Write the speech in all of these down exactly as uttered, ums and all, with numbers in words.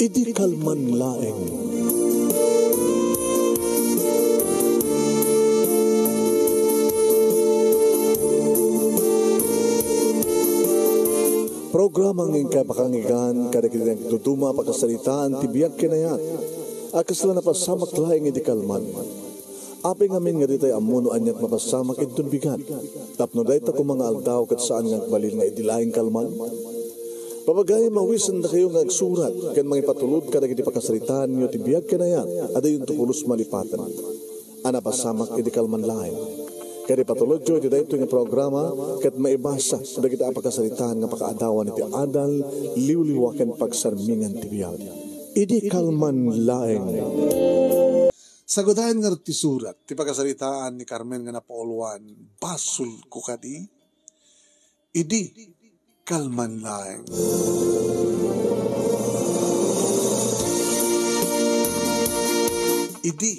Idi kalman laeng. Programa nga inkay pakanggan kadagiti nagduduma a pakasaritaan ti biag ken ayat a kasla napasamak laeng idi kalman. Apay ngamin nga ditay ammo no aniat mapasamak inton bigat, tapno dayta koma nga aldaw ket saan nga agbalin nga idi laeng kalman? Pabagayam, mawisendakayo nga agsurat ken mangipatulod kadagiti pakasaritaanyo ti biag ken ayat a dayonto pulos malipaten a napasamak idi kalman laeng. Ket ipatulodyo iti daytoy nga programa ket maibasa dagiti a pakasaritaan nga pakaadawan iti adal, liwliwa ken pagsarmingan ti biag. Idi kalman laeng. Saguden ngarud ti surat ti pakasaritaan ni Carmen nga napauluan, Basolko kadi? Idi kalman laeng. Idi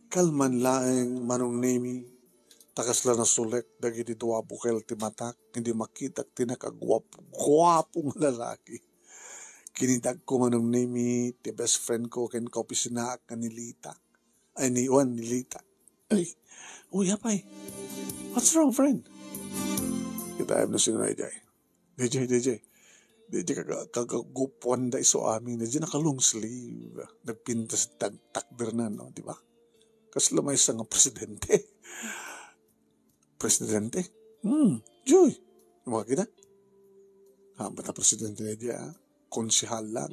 kalman laeng, Manong Nemi, ta kasla nasulek dagiti dua bukel ti matak, idi makitak ti nakaguap-guapo nga lalaki. Kinitagko, Manong Nemi, ti best friend ko ken kaopisinaak nga ni Lita. Ay, ni Juan, ni Lita. Ay, uy, apay. What's wrong, friend? Kitaem no sino na ijay. D J, D J. D J, kaga-, kagagupuan da isu amin. D J, naka-long sleeve. Nagpintas tag-, takder na, no? Di ba? Kasla maysa nga presidente. Presidente? Hmm, Joy. Makakita? Ah, bata presidente na dia. Konsehal lang.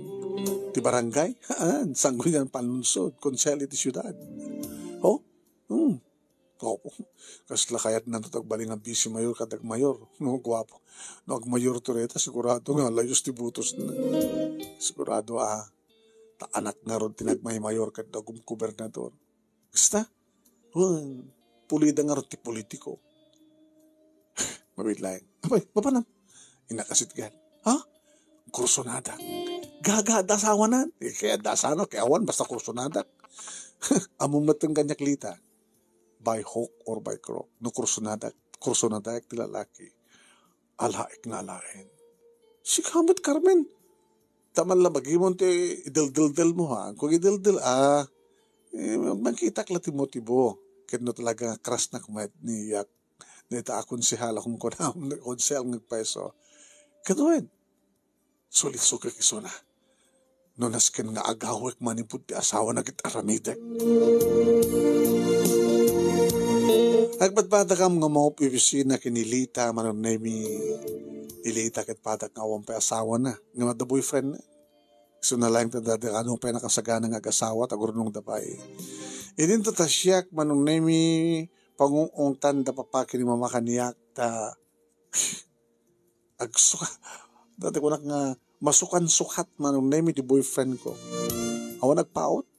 Ti barangay? Haan, sangguniang panlunsod. Konsehal iti siudad. Oh? Hmm. Opo. Kasla kayat na to agbalin nga bisi mayor ket agmayor. No, guapo. No, agmayor to reta, sigurado nga layus ti botos na. Sigurado, ah. Ta anak ngarud ti nagmaymayor ket gubernador. Kasta? Wen, pulida ngarud ti politiko. Mabiit laeng. Apay, mapanam? Inakasitgan. Ha? Kursonadak. Gaga, adda asawanan. Eh, kaya adda asano, kaya awan, basta kursonadak. Ammom met kaniak, Lita. By hook or by crook. No kursonadak, kursonadak ti lalaki. Alaek nga alaen. Sika met, Carmen. Ta man la bagimon ti ideldeldel mo, ha? Kung ideldel, ah, eh, makitak la ti motibo. Ket no talaga nga crush na kumayat ni yak, ni ta a konsehal, akong kunam, konsehal nga agpayso. Ket wen, sulit sukek isuna. No nasken nga agawek manipud ti asawana ket aramidek. Agpadpadakam nga maop-, opisina ken ni Lita, Manong Nemi, ni Lita ket padak nga awan pay asawana, nga adda boyfriend na. Isuna laeng ta dada kano pay nakasagana nga agasawa, ta agurnongda pay. Idinto ta siak, Manong Nemi, pangung-ungtan da papa ken ni mama kaniak, ta agsuka-, dati kunak nga masukan-sukat, Manong Nemi, ti boyfriend ko. Awan nagpaut.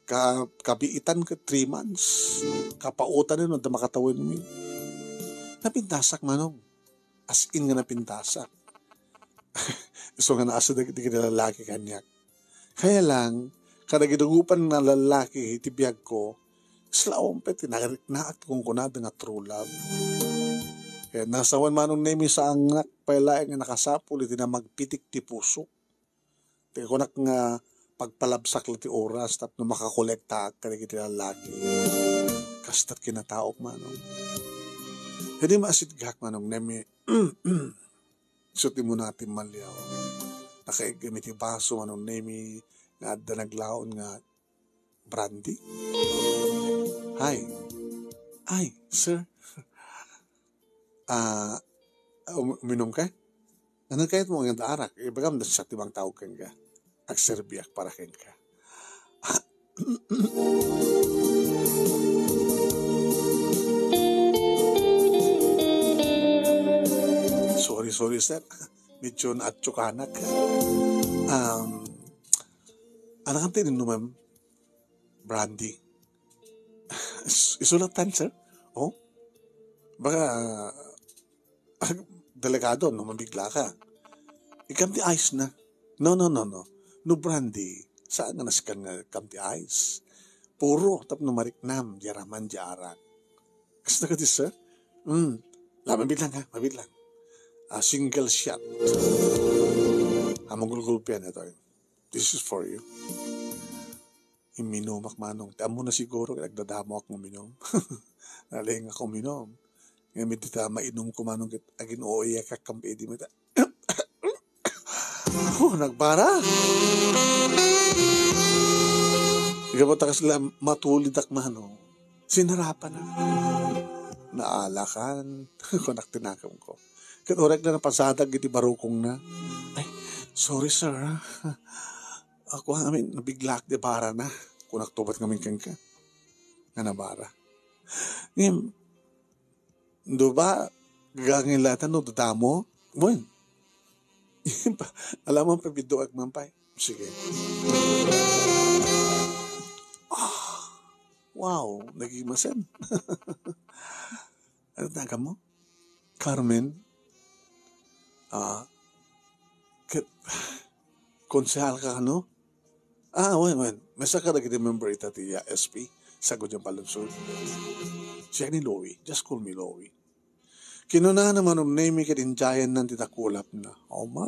Ka-, kabiitan ket three months. Kapautan no adda makatawenmi. Napintasak, Manong. As in nga napintasak. Isu nga naasda dagiti lalaki kaniak. Kaya lang, kadagiti dagupan nga lalaki iti biag ko, islaom pay ti nariknaak ti kunkunada nga true love. Kaya nasawan, Manong Nemi, saannak pay laeng nga nakasapul iti namagpitik ti puso. Ti kunak nga pagpalabsak la ti oras tapno makakolektaak kadagiti lalaki. Kasta ti kinataok, Manong. Idi maasitgak, Manong Nemi, isu ti muna ti maliaw. Nakaigem iti baso, Manong Nemi, nga adda naglaon nga brandy. Hi. Ay, sir. Ah, um-, uminom ka? Ano kayat mo nga arak? Ibagam da sa tibang tao kenka. Agserbiak para kenka. Sorry, sorry, sir. Medyo naatsukanak. Um, ano kang tininom, ma'am? Brandy. Is-, isulatan, sir? Oh? Baka, ah, delikado, no? Mabigla ka. Ikam ti ice na. No, no, no, no. No brandy. Saan nga nasken nga ikam ti ice? Puro, tapno mariknam, di araman, di arak. Kasta ka di, sir? Hmm. La, mabit lang, ha? Mabit lang. Ah, single shot. Ah, magulgulpian ito, eh. This is for you." Imminumak, Manong. Ti ammona siguro ket agdadamoak nga uminum. Nalingak uminum. Ngem dita mainumko, Manong, ket agin-uuyakak kan pedi met. Oh, nagbara. Ikaw ta kasla matulidak, Manong. Sinarapan na. Naalakan. Kunak ti nakemko. Ket uray la napasadak iti barukongna. "Ay, sorry, sir, ah. Ako, I mean, nabiglak di barana." Kunak tubat ngamin kenka. Nga nabara. Ngem, do ba, gagangilatan no dadamo? Wen. Alam mo, pabiddo agmampay. Sige. Ah, wow, naging masen. Ano tawag mo? Carmen? Ah, ket, konsehal ka, no? Ah, wen, wen. Maysa ka dagiti member ita ti, ah, S P, Sangguniang Panlungsod. Siak ni Louie. Just call me Louie. Kinunana, Manong Nemy, ket injayanna ti dakulapna. Aw, ma,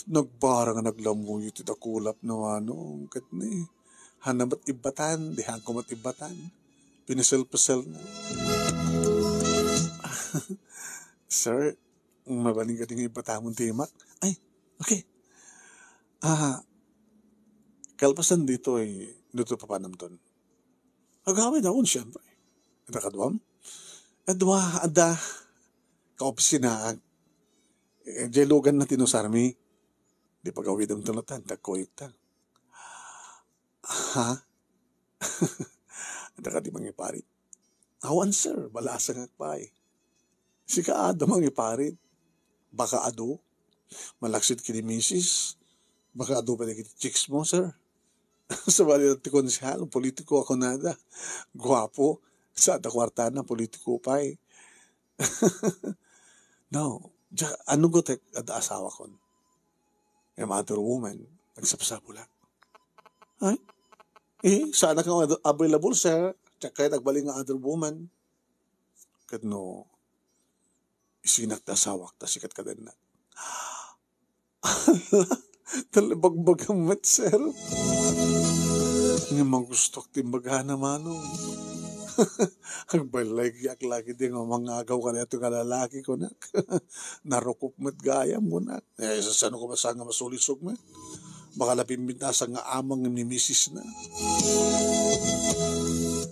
nagbara nga naglamuyo ti dakulapna, Manong. Ket ni, hanna met ibbatan, di hanko met ibbatan. Pinisel-piselna. "Sir, mabalin kadi nga ibbatamon ti imak?" "Ay, okay. Ah, kalpasan ditoy, dito papanamton." Agawid akon, siyempre. Ita kaduam? Adua, adda, kaopisinaak. Eh, diay luganna ti inusarmi. Di pagawidem ti lutan, tagkuyogta. Ha? Adda kadi mangiparit? Awan, sir, balasangak pay. Sika adu mangiparit. Baka adu. Malaksid ken ni misis. Baka adu pay dagiti chicks mo, sir. Sabali ti konsehal, politiko a kunada. Guapo. Sa adda kuartana, politiko pay. No. Diak, ano gotek, adda asawakon. Nga mother woman, nagsapsapulak. Ay? Eh, saanak nga available, sir. Diak kayat agbalin nga other woman. Ket no, isinak ti asawak, ta sikat kadenna. Ala, talibagbaga met, sir. Nga magustok ti imbagana, Manong. Agballaygiak lagi di nga mangagaw kadaytoy nga lalaki, kunak. Narukop met gayam, kunak. Eh, sasano ko basta nga masulisog met? Baka napimbinasa nga amang ni misis na.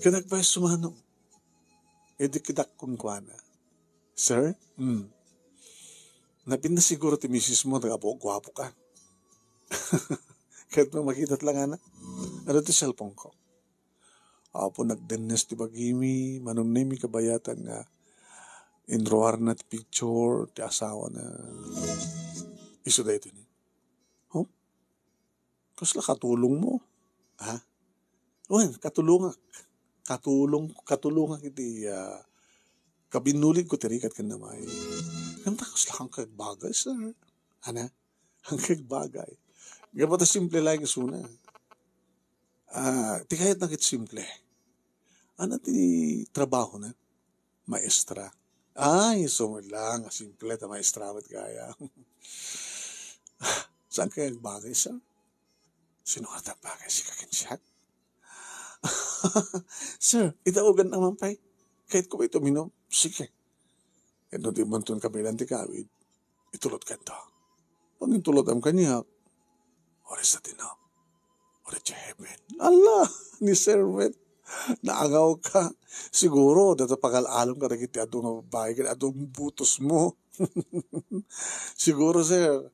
Kunak pay sumano. Idi kitak kunkuana, "Sir, hmm, napinda siguro ti misis mo, nagapu-, guapo ka." Ket no, makita ti langana. Adu ti cellphone ko. Apo, nagdennes ti bagimi, Manong Nemy, kabayatan nga inruarna ti picture ti asawana. Isu daytoy ni. Huh? Kasla katulong mo? Ha? Wen, katulongak. Katulong, katulongak iti, ah, kabinulig ko ti rigat ken namay. Ngem ta kasla kang kagbagay, sir. Ana? Ang kagbagay. Ngem ta simple lang isuna. Ah, ti kayat na ket simple. Ano ti trabaho na? Maestra. Ay, isu met lang, simple ta maestra met gayam. Saan kaya agbagay, sir? Sino nga ta bagay, sika ken siak? Sir, idaogan naman pay. Kayat ko ba ito minom? Sige. Ket no di man ton kabilan ti kawid, itulod kanto. Pag intulod am kaniak, ore sa tinap. Ore ti heaven. Ala, ni Sir Wet. Naangaw ka. Siguro, data pagal-alom ka dagiti adu nga babae, ken adu butos mo. Siguro, sir,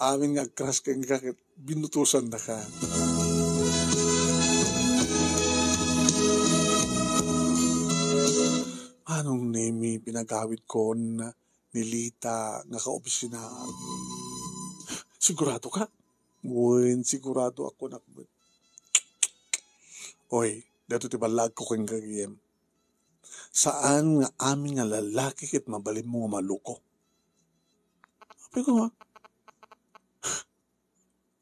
amin nga agkras kenka ket binutosan da ka. Anong nemi pinagawid ko na ni Lita nga kaopisina. Sigurado ka? Wen, sigurado ako, anak. Oy, dato ti ballaag ko ken gagayem. Saan nga amin nga lalaki ket mabalin mo nga maluko. Sabi ko nga,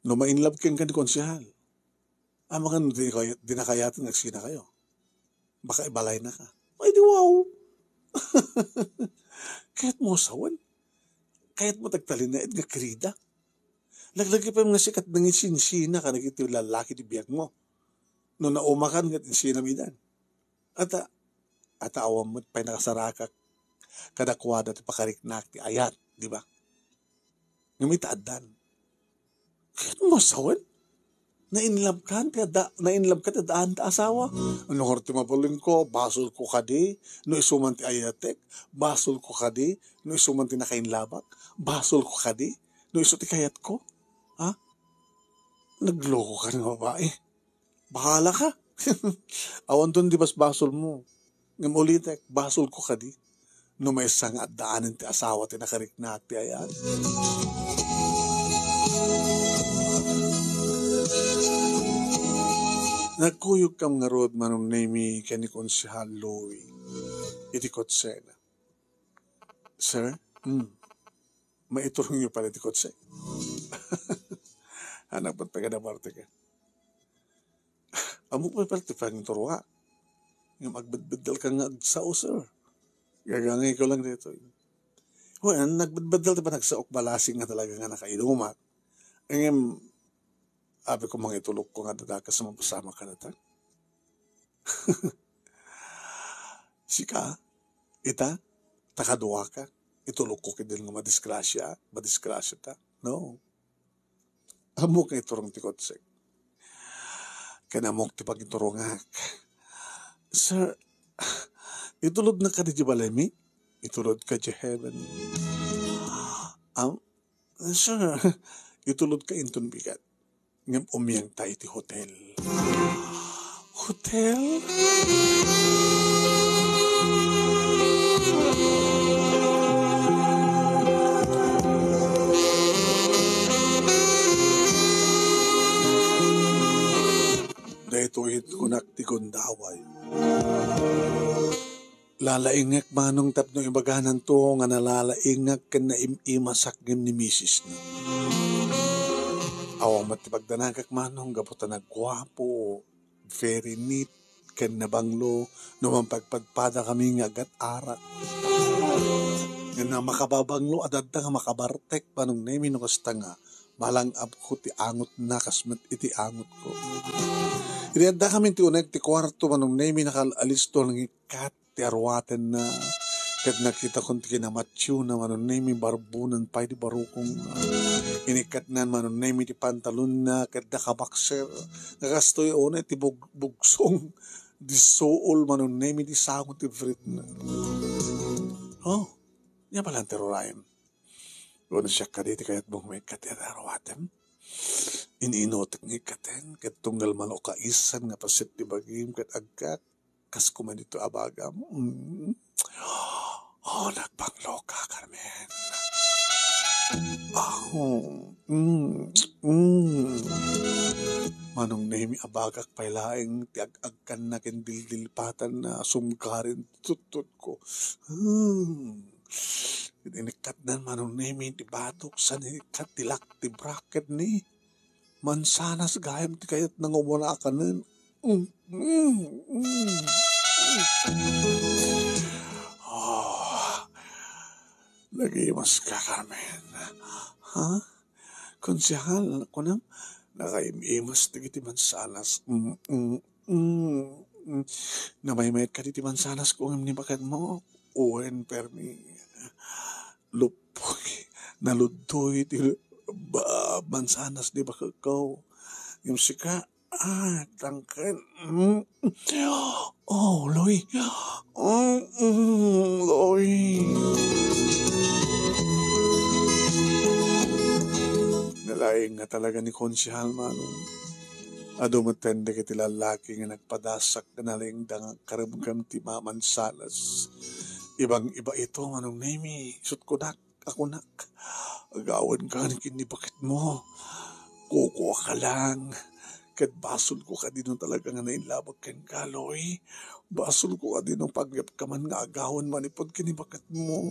no ma-in love ken ka ni Konsehal, ama ka no di, di na kayaten nga agsina kayo. Baka ibalay na ka. Ay, di wow! Kayat mo sawen? Kayat mo tagtalinaed nga kirida? Laglagi pay nga sika ti nangisinsinna kadagiti lallaki ti biagmo. No naumakan ket insinam idan. Ata, ata awan met pay nakasarakak kadakuada ti pakariknak ti ayat, di ba? Ngem ita addan. Kayatmo a sawen? Nainlabkan ti adda, nainlabka ti addaan ta asawa. Ano ngarud ti mabalinko? Basolko kadi no isu man ti ayatek? Basolko kadi no isu man ti nakainlabak? Basolko kadi no isu ti kayatko? Ha? Naglokoka nga babae. Bahalaka. Awanton ti basbasolmo. Ngem ulitek, basolko kadi no maysa nga addaanen ti asawa ti nakariknak ti ayat. Nagkuyogkam ngarud, Manong Nemi, ken ni Konsehal Louie iti kotsena. Sir? Hmm. Maiturongyo pay la ti kotse? Anak, ba't pagkadabartek ka? Ammok pay pala ti pangiturongak. Ngem agbedbeddalka nga agsao, sir. Gagangayko lang daytoy. Wen, nagbedbeddal ti panagsaok balasing nga talaga nga nakainumak. Ngem, apay ko, mangitulokko nga adda dakes a mapasamak kadata. Sika, ita, ta kaduaka, itulokko ketdin nga madisgrasya, madisgrasyata. No. Ammok nga iturong ti kotsek. Ken ammok ti pangiturongak. Sir, itulodna kadi diay balaymi? Itulodka diay heaven. Am, sir, itulodka inton bigat. Ngem umiangta iti hotel. Hotel? Daytoy kunak ti gundaway. Lalaingek, Manong, tapno ibagananto nga nalalaingak ken naim-imasak ngem ni misisna. Awan met ti pagdanagak, Manong, gapu ta nagguapo, very neat, ken nabanglo no mampagpadpadakami nga agat-arak. Ngem no makababanglo, adda nga makabartek, Manong Nemi, no kasta nga malang-abko ti angotna kas met iti angotko. Idi addakami ti uneg ti kuarto, Manong Nemi, nakal-alisto nga ikkat ti aruatenna. Ket nakitakon ti kinamationa, Manong Nemi, barbonan pay ti barukongna. Inikkatnan, Manong Nemi, ti pantalonna ket nakabakser. Nakastoy unay ti bug-, bugsong, di suol, Manong Nemi, di sango ti britna. Oh, nia pala ti ruraem. Wen siak kadi ti kayatmo nga maikkat ti aruatem? Iniinutek nga ikkaten, ket tunggal malukaisan nga paset ti bagim, ket agkak, kas kumadito a bagam. Mm. Oh, nagbanglo ka, Carmen. Oh, mm, mm. Manong Nemi, abagak pay laeng ti ag-agkanna ken dildilpatanna a sumgarin ti tuttotko. Hmm. Inikkatnan, Manong Nemi, ti batok, saan inikkat ti lock ti bracket ni mansanas gayam ti kayatna nga umuna a kanen. Mm, mm, mm. Oh, nagimas ka, Carmen. Ha? Konsehal, kunam, nakaim-imas dagiti mansanas. Mm, mm, mm, mm. Namaymayat kadi ti mansanas ko ngem ni baketmo? Wen, permi. Luppoy, naludtoy ti ba-, mansanas di baketko. Ngem sika, ah, tangken. Mm. Oh, Loy. Mm, mm, Loy. Nalaing nga talaga ni Konsehal Manong. Adu met dagiti lallaki nga nagpadasak nga nalaingda nga agkaremgam ti mamansanas. Ibang-iba ito, Manong Nemi, isut' kunak, a kunak, agawenka ken ni baketmo. Kukuaka lang. Ket basolko kadi no talaga nga nainlabak kenka, Loy. Basolko kadi no pagyapka man nga agawen manipud ken ni baketmo.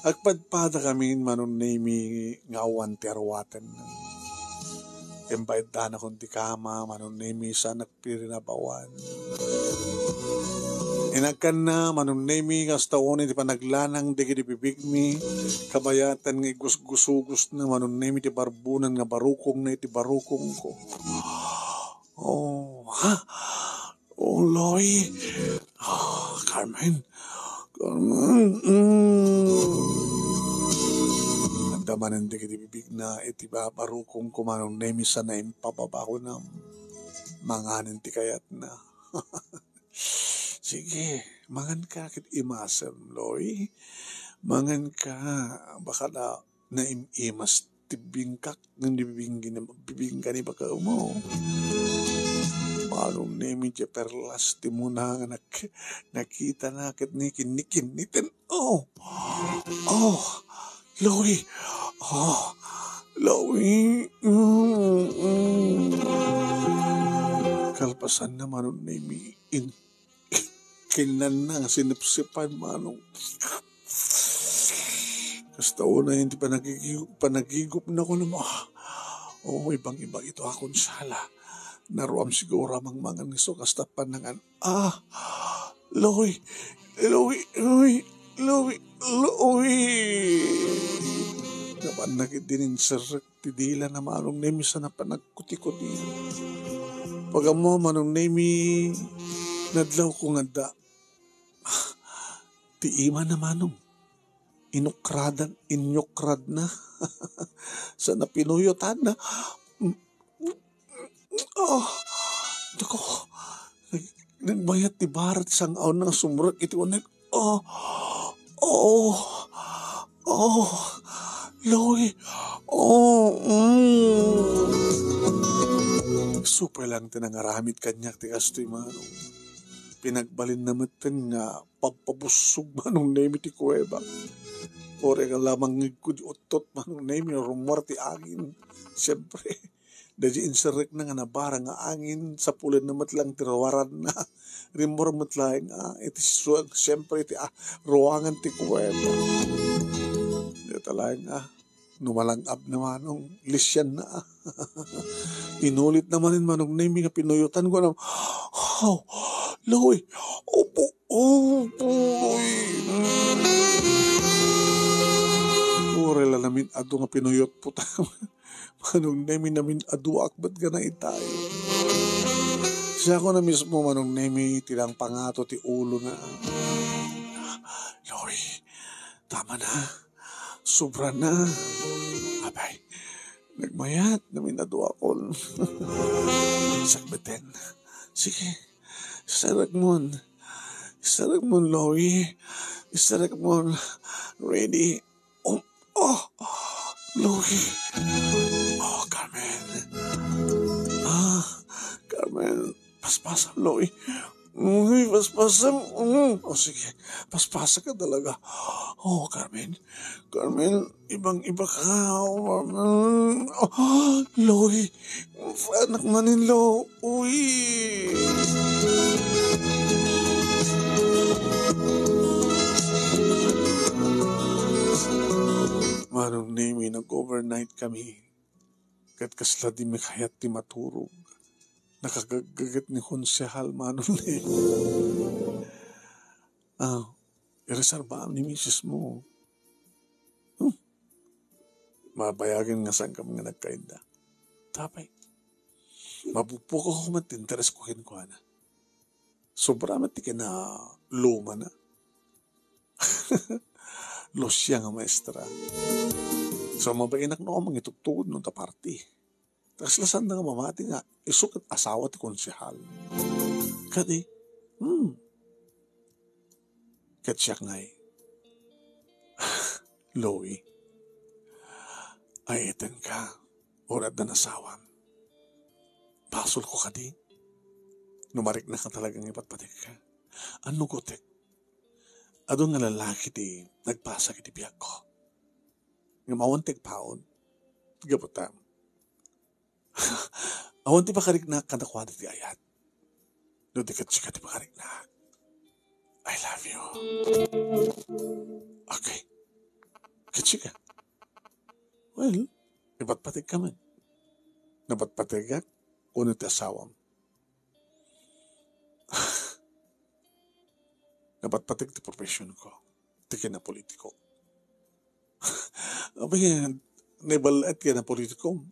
Agpadpadakamin, Manong Nemi, nga awan ti aruaten. Imbaeddanakon ti kama, Manong Nemi, saanak pirinabawan. Inagkanna, Manong Nemi, kasta unay ti panaglanang dagiti bibigmi, kabayatan nga igusgusugosna, Manong Nemi, ti barbonan nga barukongna iti barukongko. Oh, ha? Oh, Loy. Oh, Carmen. Carmen. Mm. Nagdamanen dagiti bibigna iti ba-, barukongko, Manong Nemi, sa naimpababa ko na manganen ti kayatna. Sige, manganka ket imasem, Loy. Manganka, baka na naim-imas ti bingkak ngem di bibinggi-, bibingka ni bakaemo. Manong Nemi, diay perlas ti muna nga nak-, nakitana ket ni kinnikinniten. Oh! Oh! Loy! Oh! Loy! Mm, mm. Kalpasanna, Manong Nemi, in-, kinnanna nga sinepsepan, Manong. Kasta unay ti panagigi-, panagigupna kuno, ah, oh, ibang-iba ito a konsala. Naruam siguro a mangmangan isu kasta panangan. Ah, Loy, Loy, Loy, Loy, Loy. Napanna ketdi nga inserrek ti dilana, Manong Nemi, sa napan nagkutikudi. Pag-ammo, Manong Nemi, nadlawko nga adda ti imana, Manong. Inukradan, inyukradna. Sa napinuyotanna. Oh, dako. Nag-, nagmayat ti barat sang-aw nga sumrek iti uneg. Oh, oh, oh, Loy. Oh, mm. Supay lang ti nangaramid kaniak ti kastoy, Manong. Pinagbalinna metten nga pagpabussog, Manong Nemi, ti kuweba. Uray nga lamang ngegko di uttot, Manong Nemi, rummuar ti angin. Siempre, daydi inserrekna nga nabarang nga angin, sapulenna met lang ti ruaranna. Rimmuar met laeng, ah, iti su-, siempre, iti, ah, ruangan ti kuweba. Dayta laeng, ah, no malang-abna, Manong, lisianna, ah. Inulitna manen, Manong Nemi, nga pinuyotan ko na, "Oh, Loy, opo, opo, Loy." Uray la namin-adu nga pinuyot puta. Manong Nemi, namin-aduak met nga naitay. Siak na mismo, Manong Nemi, ti nangpangato ti ulona. "Loy, tama na. Sobra na." Apay, nagmayat, namin-aduakon. Sakbiten. Sige, isarek mon. Isarek mon, Loy. Isarek mon. Ready. Oh, oh, Loy. Oh, Carmen. Ah, Carmen. Paspasam, Loy. Uy, paspasam. Mm. O, sige. Paspasa ka talaga. Oh, Carmen. Carmen, ibang-iba ka. Oh, Carmen. Oh, Loy. Anak manin, Loy. Uy. Manong Nemi, nag-overnight kami. Ket kasla di mi kayat ti maturog. Nakagaggaget ni Konsehal Manong Nemi. Ah, ireserbaam ni misis mo. Hmm. Mabayagen nga sangkam nga nagkainda. Tapay. Mapupukawko met ti interes ko kenkuana. Sobra met ti kinalumana. Lucia nga maestra. So, mabainak no mangitugtugod no ta party. Kasla sanda nga mamati nga isu ket asawa ti konsehal. Kadi, hmm. Ket siak ngay, Loy, ay-ayatenka, uray adda asawam. Basolko kadi? No mariknaka talaga nga ipatpategka. Anno gotek? Adu nga lalaki ti nagpasak iti biagko. Ngem awan ti agpaon. Gapu ta, awan ti pakariknak kadakuada ti ayat. No di ket sika ti pakariknak. I love you. Okay. Ket sika? Well, ipatpategka met. Napatpategak, wenno ti asawam. Napatpatek ti profession ko, ti kinapolitiko. Apay, naibal-et kinapolitiko.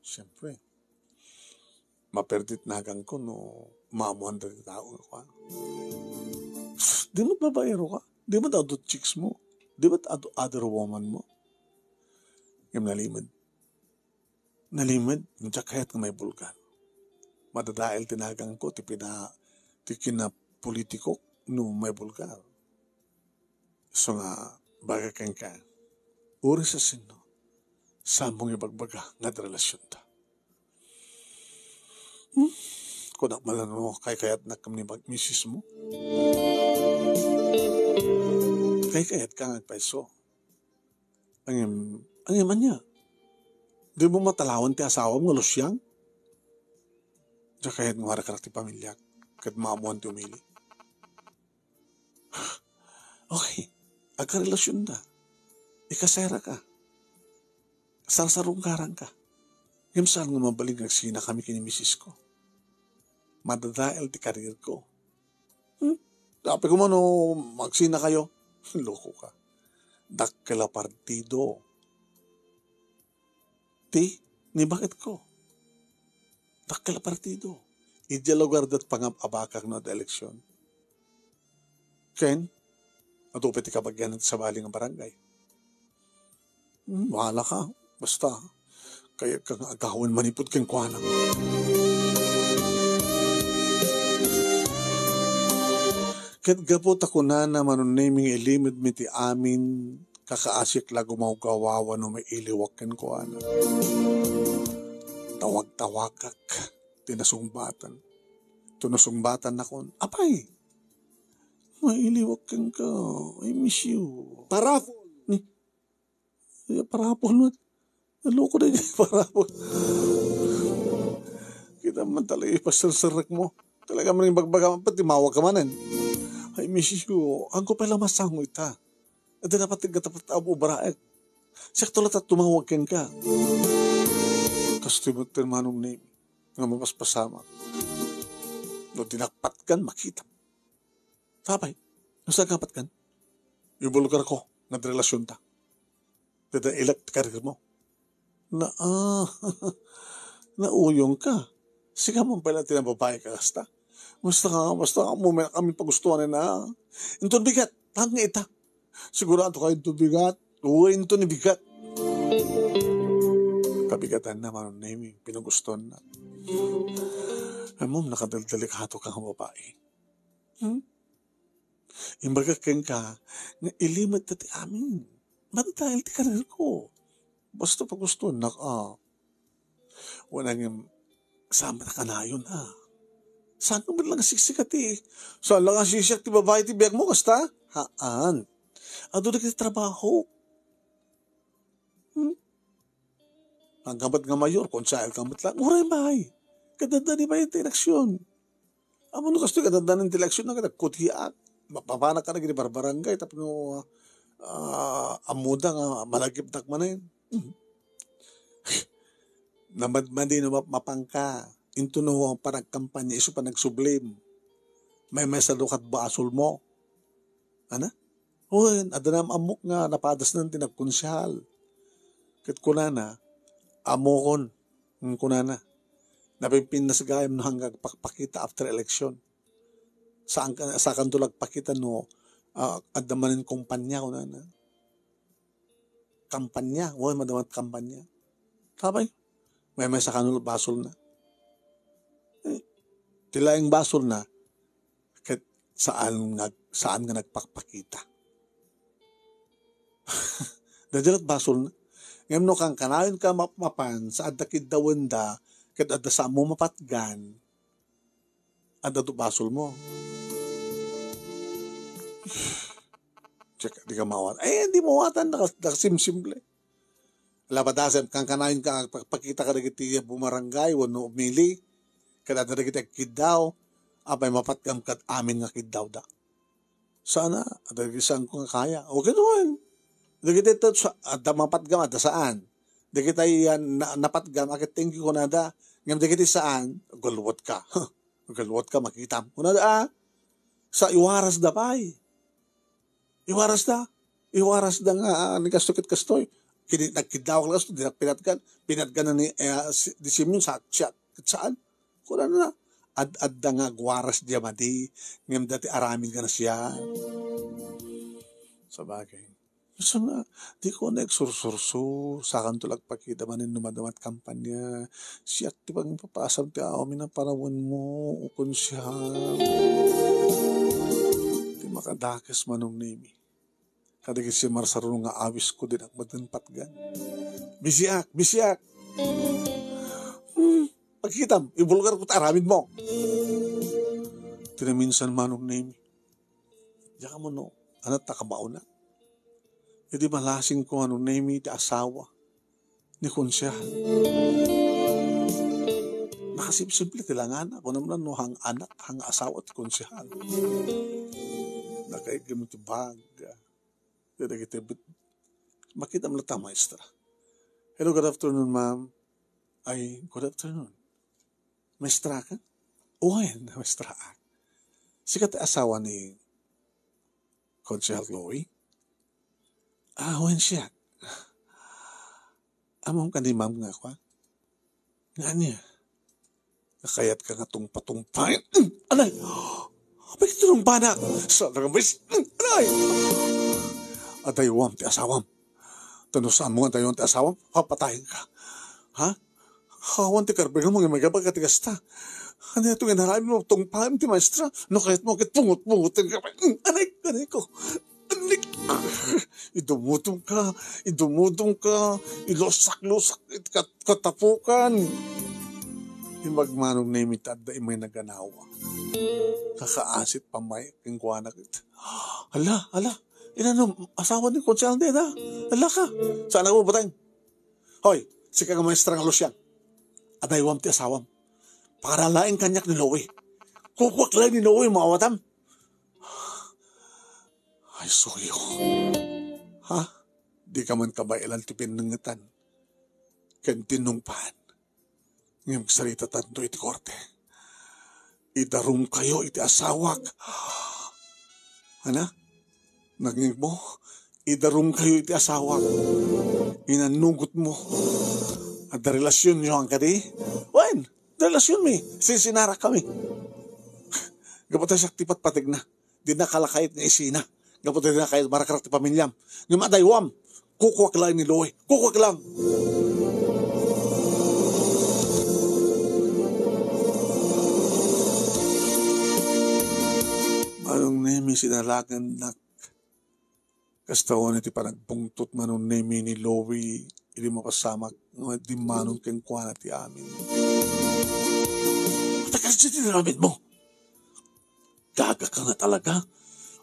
Siyempre, maperdit naganko no maamuan dagiti tao nga kuan. Di met babaero ka? Di met adu chicks mo? Di met adu other woman mo? Ngem nalimed. Nalimed, no diak kayat nga maibulgar. Madadael ti naganko, ti pina-, ti kinapolitikok no maibulgar. So nga, baga kenka, uray sa sino, saan mo nga ibagbaga nga adda relasionta. Hmm? Kunak man no kaykayatnak ken ni mag-, misis mo. Kaykayat ka nga agpayso. Ngem, ngem ania? Di mo matalawan ti asawam nga lusiang? Diak kayat nga arakarak ti pamiliak, ket maamuan ti umili. Okay, agkarelasionda. Ikasera ka. Sarsarungkaran ka. Ngem saan nga mabalin nga agsinakami ken ni misis ko? Madadael ti career ko. Hmm? Apay koma no agsinakayo? Loko ka. Dakkel a partido ti ni baketko. Dakkel a partido. Idiay lugar dat pangab-abakak no adda eleksyon. Ken, adu pay ti kabagian ti sabali nga barangay. Hmm, bahala ka. Basta, kayat ka nga agawen manipud kenkuana. Ket gapu ta kunana, Manong Nemy, nga ilimedmi ti amin, kakaasik la gumawgawawa no mailiwak kenkuana. Tawag-tawagak ti nasungbatan. Ti nasungbatan nakon, "Apay, mailiwak kenka. I miss you." Parapol. Ni, ya, parapol met. Naloko na yung parapol. Kita man talaga yung paserserek mo. Talaga man yung bagbaga, pati mawag ka manen. I miss you. Ang ko pala masango ita. Adi na pati gatapat abo baraek. Siak to latta tumawag kenka. Kastoy met ti Manong Nemy nga mapaspasamak. No dinakpat kan, makita. Apay, no saan ka patgan? Ibulgar ko nga relasyon ta. Dada ilak ti karir mo. Na, ah, nauyong ka. Sika man pala ti nababae ka kasta. Basta ka, basta ka, mo may kami pagustuhan na. Inton bigat, tang ita. Sigurado ka inton bigat. Uy, inton bigat. Kabigatan na, Manong Nemy, pinagustuhan na. Amom, nakadaldalikado ka nga babae. Hmm? Imbagak kenka nga ilimed ta ti amin. Madadael ti karir ko. Basta pagustuhannak, a. Wala ngem, saan met a kanayon, a? Saan met lang siksika ti, saan lang a sisiak ti babae ti biag mo, kasta? Haan. Adu dagiti trabaho. Hmm? Anggabat nga mayor, konsehal ka met lang. Uray, bay. Kadadani bay ti eleksyon. Ammom no kastoy kadadanan ti eleksyon na kadagkutiak. Mapapanak ka na gini barbarangay, tapno, ah, ammoda nga malagipnak manen. Hmm. Namadmadi no map-, mapangka. Into no panagkampanya, isu panagsublim. Maymaysa do kat basol mo. Ana? Wen, adda nam-, ammok nga napadasnan ti nagkonsehal. Ket kunana, "Ammokon," mm, kunana, "napimpinnas gayam no hangga agpakpakita after election. Saan ka, saan kanto agpakita no, ah, adda manen kumpanya," kunana. Kampanya, wen, madama ti kampanya. Apay, maymaysa kano basolna. Eh, ti laeng basolna, ket saan nga, saan nga nagpakpakita. Daydiay lat basolna. Ngem no kankanayon ka mapmapan, sa adda kiddawenda, ket adda saanmo mapatgan, adda to basol mo. Check, di ka mawat. Eh, di mawatan, nakas-, nakasimsimple. Lapadasem, kankanayon ka, pagpakita ka dagiti bumarangay, wenno umili, kada dagiti agkiddaw, apay mapatgam kad amin nga kiddawda. Sana, adda dagiti saan ko nga kaya. Okay naman. Dagiti ito, sa, adda mapatgam, adda saan. Dagiti yan, na, napatgam, akit thank you kunada. Ngem dagiti saan, galwat ka. Galwat ka, makitam. Kunada, ah. Sa iwarasda pay. Iwarasda. Iwarasda nga, ah, ni kastoy ket kastoy. Kini-, nagkidnawak la kastoy, di na pinatgan. Pinatgan na ni, eh, si, ni Simeon sa, siya, ket saan? Kunana, ad-adda nga agwaras diay madi, ngem dati aramid nga nasiat. Sabagay. Isu nga, di ko na agsursursur, sakanto la agpakita manen no madama ti kampanya. Siak ti pangipapasam ti amin a panawenmo, o Konsehal. Ti makadakes, Manong Nemi. Kadagiti simarsaruno nga awisko, dinak met patgan. Bisiak, bisiak. Hmm, pagkitam, ibulgarko ti aramidmo. Ti naminsan, Manong Nemi. Diak ammo no, ania ti kamauna. Idi malasingko, Manong Nemi, ti asawa ni Konsehal. Nakasibsibli ti langana, kunam la no haan nga anak, haan nga asawa ti Konsehal. Nakaigem ti bag. Dagiti bit-, makitam latta, maestra. "Hello, good afternoon, ma'am." "Ay, good afternoon. Maestra ka?" "Wen, maestra ak." "Sika ti asawa ni Konsehal Chloe?" "Ah, wen, siak." "Ammom kadi, ma'am, nga kua? Nga ania? Nga kayatka nga tungpa-tungpaen?" Anay! Apay ti tungpanak? Sa nagambis? Anay! Adaywam ti asawam. Ta no saanmo nga adaywam ti asawam, papatayenka. Ha? Awan ti karbenganmo nga maigabaga ti kasta. Ania ti inaramidmo? Tungpaem ti maestra. No kayatmo ket pungot-pungotenka. Anay! Anay ko! Anay! Idumudongka, idumudongka, ilusak-lusak iti kat-, katapukan. Imbag Manong Nemi ti adda immay naganawa. Kakaasit pay kenkuana ket, "Ala, ala, inano, asawa ni Konsehal dayta? Ala ka, saan ako batang? Hoy, sika nga maestra nga Lucian, adaywam ti asawam. Pakaralaan kaniak ni Chloe. Kukuak laeng ni Chloe, maawatam." Ay, suyo. Ha? Dika man kabaelan ti pinnengetan ken tinnungpaan. Ngem saritatayo iti korte. Idarumkayo iti asawak. Ana? Nangngegmo? Idarumkayo iti asawak. Inannugotmo. Adda relasionyo kadi? Wen, relasionmi. Sinsinarak kami. Gapu ta siak ti patpategna. Dina ka la kayat nga isina. Gapu ta dina kayat marakrak ti pamiliam. Ngem adaywam, kukuak laeng ni Chloe. Kukuak laeng. Manong Nemi, sinalagannak. Kasta unay ti panagpungtot, Manong Nemi, ni Chloe idi mapasamak nga dimmanon kenkuana ti amin. Ata kasdi ti aramidmo? Gaga ka nga talaga.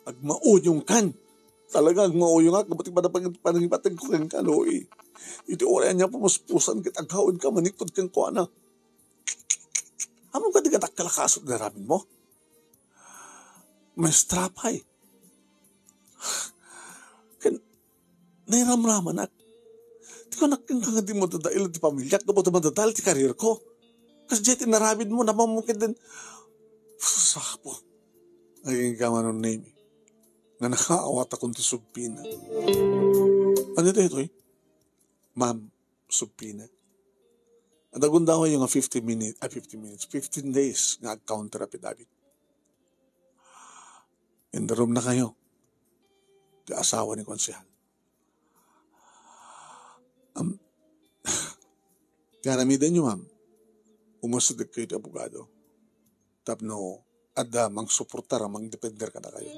Agmauyongkan. Talaga, agmauyongak. Gapu ti panapang-, panangipateg ko kenka, Chloe. Iti uray ania pamuspusan ket agawenka manikod kenkuana. Ammom kadi nga dakkel a kaso ti aramidmo? Maestra pay. Ken nairamramanak. Ti kunak kenka nga di madadael ti pamiliak, gapu ta madadael ti karierko. Kasdiay ti inaramidmo, napamukid den. Sapo. Naging ka, Manong Nemi, nga nakaawatakon ti subpina. Ania daytoy? Ma'am, subpina. Adda gundawayyo nga fifteen minutes, ay, fifteen minutes, fifteen days nga ag-counter affidavit. Indarumnakayo ti asawa ni Konsehal. Am, ti aramidenyo, ma'am, umusdek kayo ti abogado tapno adda mangsuportar a mangdepender kadakayo.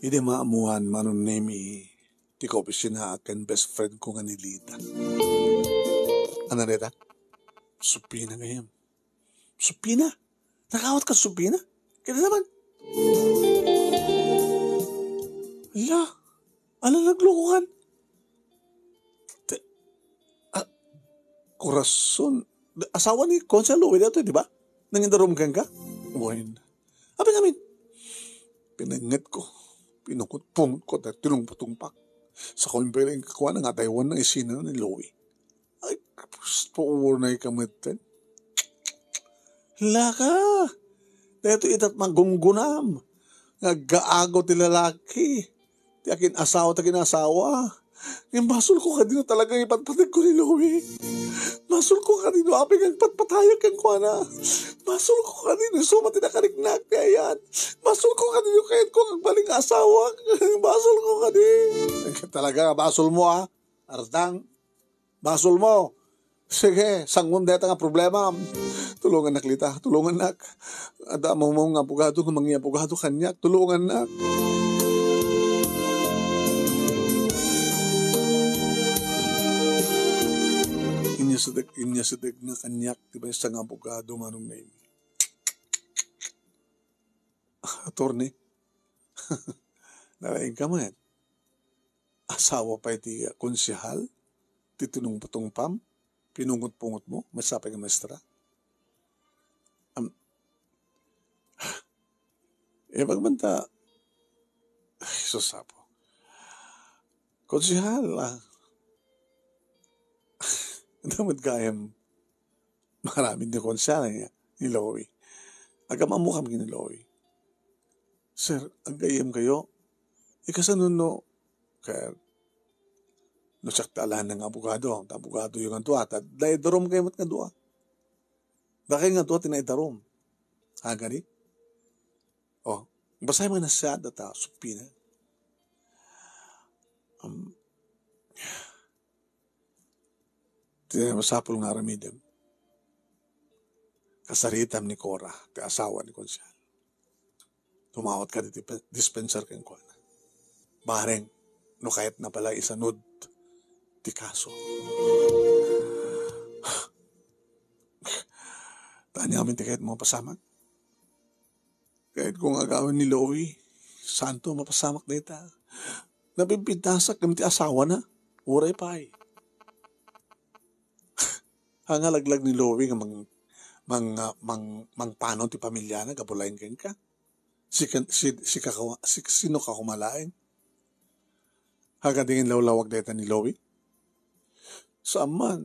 Idi maammuan, Manong Nemi, ti kaopisinaak ken best friend ko nga ni Lita. Ania dayta? Subpina gayam. Subpina? Nakaawat ka subpina? Kaya naman. Ala, ala, naglukokan. Te-, ah, Corazon. Asawa ni Konsehal Louie daytoy, di ba? Nangidarum kenka? Wen. Apay ngamin? Pinanget ko. Pinungpot-pungpot ko, tinungpatungpak. Sa kumbeleng kakuana nga daywan nang isina ni Louie. Ay, puor na ikametten. Laka! Daytoy ita ti magungunam nga aggaago ti lalaki ti akin-asawa, ti akin-asawa. Ngem basol ko kadino talaga nga ipatpateg ko ni Louie. Basol ko kadino apay nga agpatpatayak kenkuana. Basol ko kadino isu met ti nakariknak ti ayat. Basol ko kadino kayat ko agbalin nga asawa. Basol ko kadi. Talaga, basol mo, ah. Ardang. Basol mo. Sige, sangon dayta nga problema. Tulongannak, Lita. Tulongannak. Adda ammom nga abogado nga mangiabogado kaniak. Tulongannak. Inyasideg, inyasideg na kaniak ti maysa nga abogado, Manong Nemi. Attorney. Nalaing ka man. Asawa pay ti konsehal? Ti tinungpatungpam? Pinungot-pungot mo? Maysa pay nga maestra? Am, eh, pagmanta, ay, sus, Apo. Konsehal, ah. Dapat gayam maramid ni konsehal niya, ni Louie. Agam-ammo kami ni Louie. Sir, aggayamkayo. Ikasano no, kaya, no siak ti alaen nga abogado, ta abogadoyo nga dua, ta naidarum kayo met nga dua. Dakay nga dua ti naidarum. Agari? Oh, basay man na siya data, supina. Um, Ti masapul nga aramidem, kasaritam ni Cora, ti asawa ni Konsehal. Tumawag ka diti pe-, dispenser kenkuana. Bareng, no kayatna pala isanud ti kaso. Tani amin ti kayat mo pasamak? Kayat ko nga agawen ni Louie. Santo, mapasamak dayta. Napimpintasak ngem ti asawana. Uray pay. Ang nalaglag ni Louie nga mang-, mang-, mang-, mangpanaw ti pamilyana, gapu laeng kenka. Si, si, si, kakawa-, si, sino ka kumalaeng? Hagadingin lawlawag dayta ni Louie? Saan man.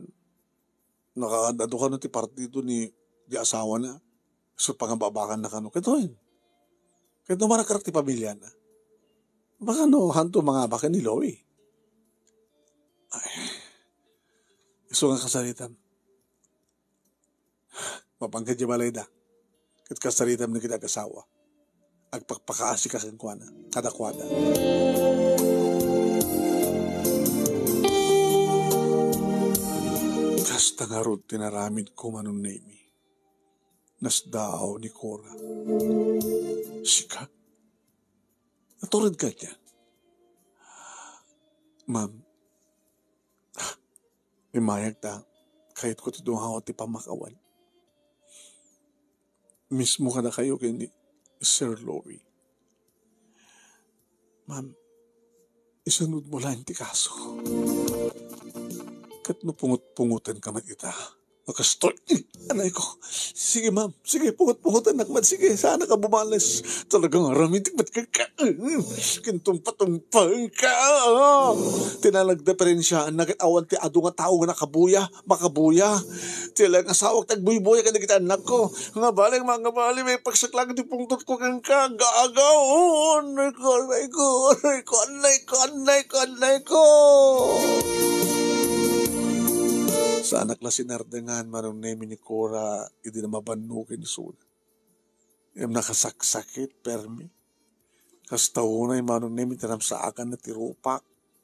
Nakaad-adu kano ti partido ni, di asawana. So, pangababakan na kano. Kaytoy. Kayto marakrak ti pamilyana. Baka no, hanto mangabak ni Louie. Ay. Isu nga kasaritam. Mapanggad di balayda. Ket kasaritam ni kita agasawa. Agpakpakaasi ka kenkuana, kadakuada. Kasta ngarud ti naramid ko, Manong Nemi. Nasdaaw ni Cora. Sika? Natured ka niya? Ma'am, imayag ta, kayatko ti dumawa ti pamakawan. Mismo kadakayo ken ni Sir Louie. Ma'am, isunod mo laeng ti kaso. Ket no pungot-pungoten ka met ita, makastoy. Anay ko. Sige, ma'am. Sige, pungot-pungoten nak, ma'am. Sige, sana ka bumales. Talagang aramid, ba't ka, ka, kintumpa-tumpa ka? Ti nagdiferensiaan na ket awan ti adu nga tao nga nakabuya, makabuya. Ti lang asawak ti agbuybuya kadagiti annakko. Nga bali, mga bali, may pagsaklang ti pungtot ko kenka. Gagaw. Anay ko, anay ko, anay ko, anay ko, anay ko, anay ko. Saanak la sinardengan, Manong Nemi, ni Cora, idi na mabanno ken isuna. Ngem nakasaksakit, permi. Kasta unay, Manong Nemi, ti namsaakan na ti rupak,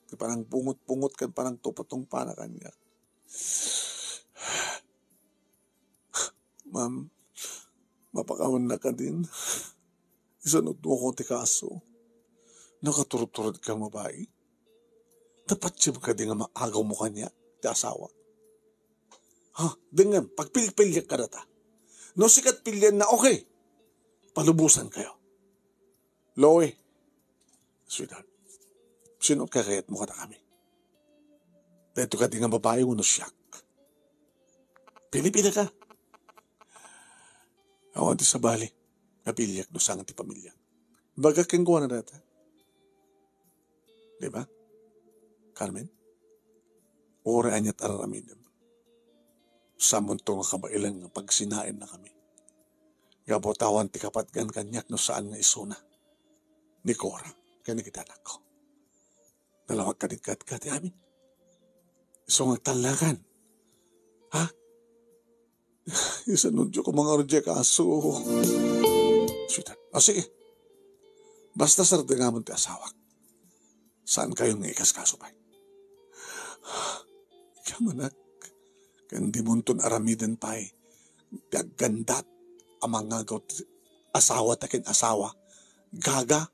ti panangpungot-pungot ken panangtupatungpana kaniak. Ma'am, mapakawanna kadin. Isunod mo ko ti kaso. Nakaturturod ka, babai. Dapat siya kadi nga maagaw mo kanya, ti asawa. Ha, dengngem, pagpilpiliak kadata. No sikat pilian na, okay. Palubusan kayo. Loy, sweetheart, sino kakayat mo kadakami? Dayto kadi nga babae wenno siak? Pili-pili ka. Awan ti sabali, napiliak no saan ti pamilya. Baga kenkuana data. Di ba? Carmen? Uray aniat aramidem. Samonto nga kabaelan nga pagsinaennakami. Gapu ta awan ti kapatgan kaniak no saan nga isuna. Ni Cora, ken ni kitanakko. Nalawag kadikkat ka ti amin. Isu nga agtalnakan. Ha? Isanudyo ko mga reject aso. Sweetheart. Ah, sige. Basta sardengamon ti asawak. Saan kayo nga ikaskaso pay? Kamanak, kan di monton aramiden pay, ti aggandat, a mangagaw ti asawa ta ken asawa. Gaga.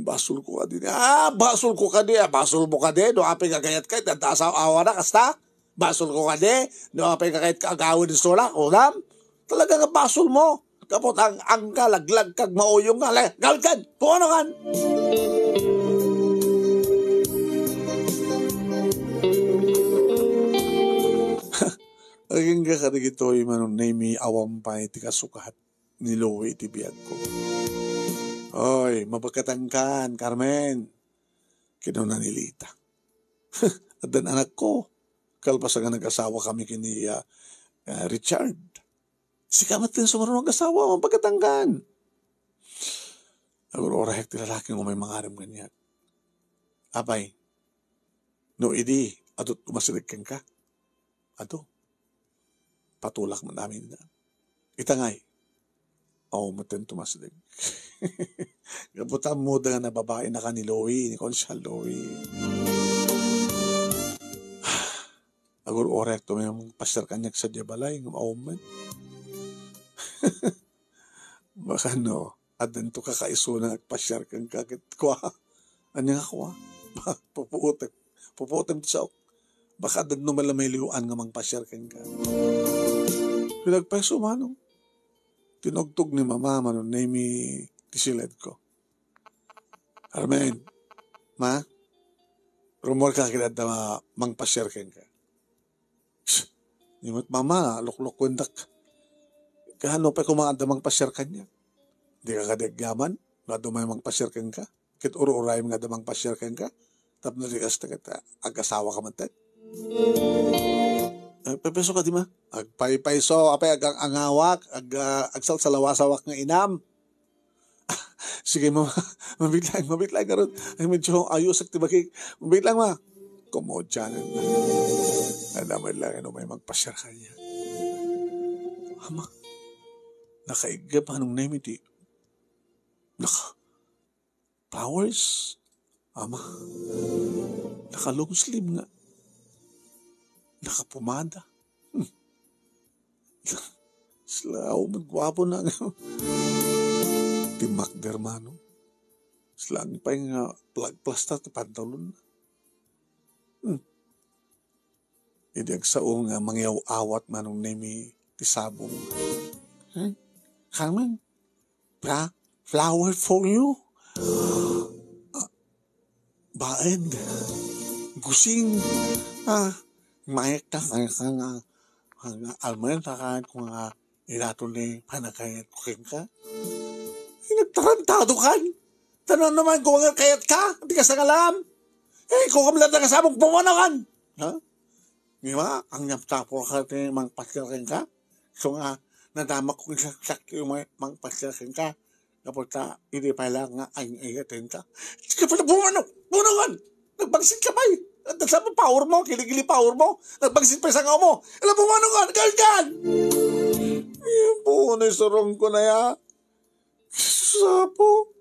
Basol ko kadi. Ah, basol ko kadi. Ah, basol mo kadi. No, apay gagayat ka, ita asawa, awana, kasta? Basol ko kadi, no, apay ka kayat ka agawid isu la, kunam? Talaga nga basol mo. Kapot ang angka, laglag kag mauyong nga, le, gawid kan, puno kan. Agingga kadagitoy, Manong Nemi, awan pay ti kasukat ni Louie iti biagko. Oy, mabakatangkan, Carmen. Kinuna ni Lita. Addan anakko. Kalpasan nga nag-asawa kami ken ni, ah, ah, Richard. Sika met ti sumaro nga asawa, mabakatangkan. Agur-urayek ti lalaki nga umay mangarem kaniak. Apay, no idi, adut ko masideg kenka. Adu, patulak man amin na. Ita ngay, aw, maten tumasdeg. Gapu ta ammoda nga nababainaka ni Louie, ni Konsehal Louie. Agur-urayek to may pasiar kaniak sadiay balay, ngem aw met. Baka no, addanto kakaisuna nga agpasiar kenka ket kua. Ania nga kua? Pupuotek. Pupuotek ti saok. Baka addanto malamailiwan nga mangpasiar kenka. Pinagpayso, Manong. Tinugtog ni Mama, Manong Nemi, ti siledko. Carmen, Ma, rummuarka ket adda ma-, mangpasiar kenka. Psst! Ni met Mama, luklukkuendak. Kaano pay koma adda mangpasiar kaniak? Dika kadi agyaman no adda may mangpasiar kenka? Ket ur-urayem nga adda mangpasiar kenka? Tapno di kasta ket, ah, ag-asawa ka met, eh? Eh, paypayso kadi, Ma? Agpaypayso, apay, ag-, ang-angawak, ag-, ah, agsalsalawasawak nga inam. Sige, ma, mabit lang, mabit lang, karun. Ay, medyo ayusak ti bagik. Mabit lang, ma. Kumodyanan na. Ay, damay lang, ano, may magpasiar kaniak. Ama, nakaiggap, Manong Nemi, ti, naka, flowers. Ama, naka long sleeve nga. Nakapumada. Hmm. Sila, oh, magwapo na. Ti makder, Manong. Sila, ang pay nga plag-, plasta ti pantalon. Hmm. Idi agsao nga mangyaw-awat, Manong Nemi, ti sabong. Hmm? Carmen, Fra-, flower for you. Ah, baen. Gusing. Ah, mayek ta, kaya ka nga, nga almen ta, kaya ko nga ilato ni panagkayat ko kenka. Ay, nagtarantado kan. Tano naman, kung nga kayat ka, di ka sangalam. Eh, kung kamla ta kasabog, pumanakan. Ha? Di ba? Ang naptapo ka, ti mangpasyakin ka. So nga, nadamak kong isaksak yung mga mangpasyakin ka. Tapos ta, hindi pa lang nga, ay, ay, atin ka. Sige pala, bumano! Bumangon! Nagbagsit ka pa eh! At sa power mo, kilikili power mo. Nagbagsit pa isang mo. Ala, bumano ka! Gal, gal! Yung po, naisarong ko na ya. Sapo.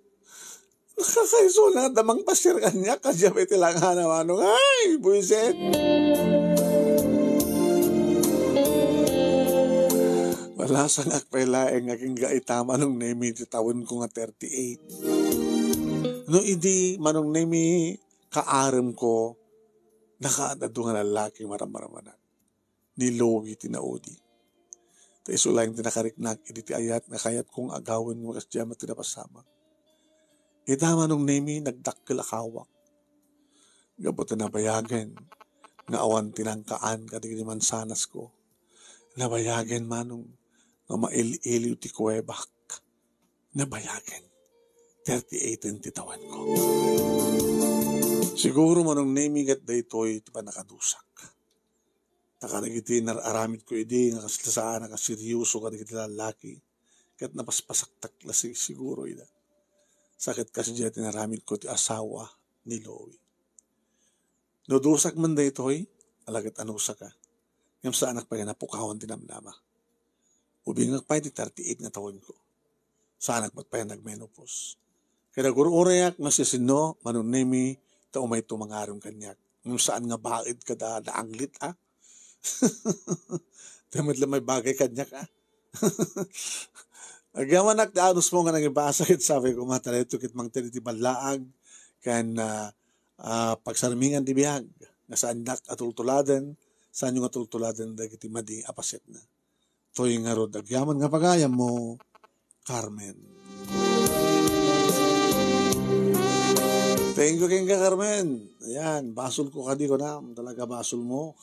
Nakakaiso na damang pasir kanya. Kadya pa iti lang nga naman. Ay, buwisit! Wala sang akpay laeng nga kingga ita, Manong Nemi, ti tawen ko nga thirty-eight. No idi, Manong Nemi, kaarem ko, nakaad-adu nga lallaki, marammaramanak. Ni Louie ti naudi. Ta isu laeng ti nakariknak idi ti ayat nga kayat kong agawen nga kasdiay met ti napasamak. Ita, Manong Nemi, nagdakkel a kawak. Gapu ta nabayagen nga awan ti nangkaan kadagiti mansanasko. Nabayagen, Manong, nga mail-iliw ti kuwebak. Nabayagen. Thirty-eight ti tawenko. Siguro manong Nemi ket daytoy ti pannakadusak. Ta kadagiti nar-aramidko idi nga kasla saan a kaseryoso kadagiti lallaki, ket napaspasaktak la si-, siguro ida. Sa ket kasdiay ti inaramidko ti asawa ni Louie. No dusak man daytoy, ala ket anusaka. Ngem saanak pay nga napukawan ti namnama. Ubingak pay ti thirty-eight nga tawenko. Saanak met pay nga nagmenopause. Kaya nagur-urayak no siasino, manong Nemi, ta umayto mangarom kaniak. Ngem saan nga baed kada naanglit, a? Ti met la may bagay kaniak, a? Agyamanak ti anusmo nga nangibasa ket sabi ko, "Matalayo ket mangted iti ballaag ken, ah, ah, pagsarmingan ti biag nga saannak a tultuladen, saanyo nga tultuladen dagiti madi a pasetna." Toy ngarud agyaman nga pagayammo, Carmen. Thank you kenka, Carmen. Ayan, basol ko kadi ko na. Talaga basol mo.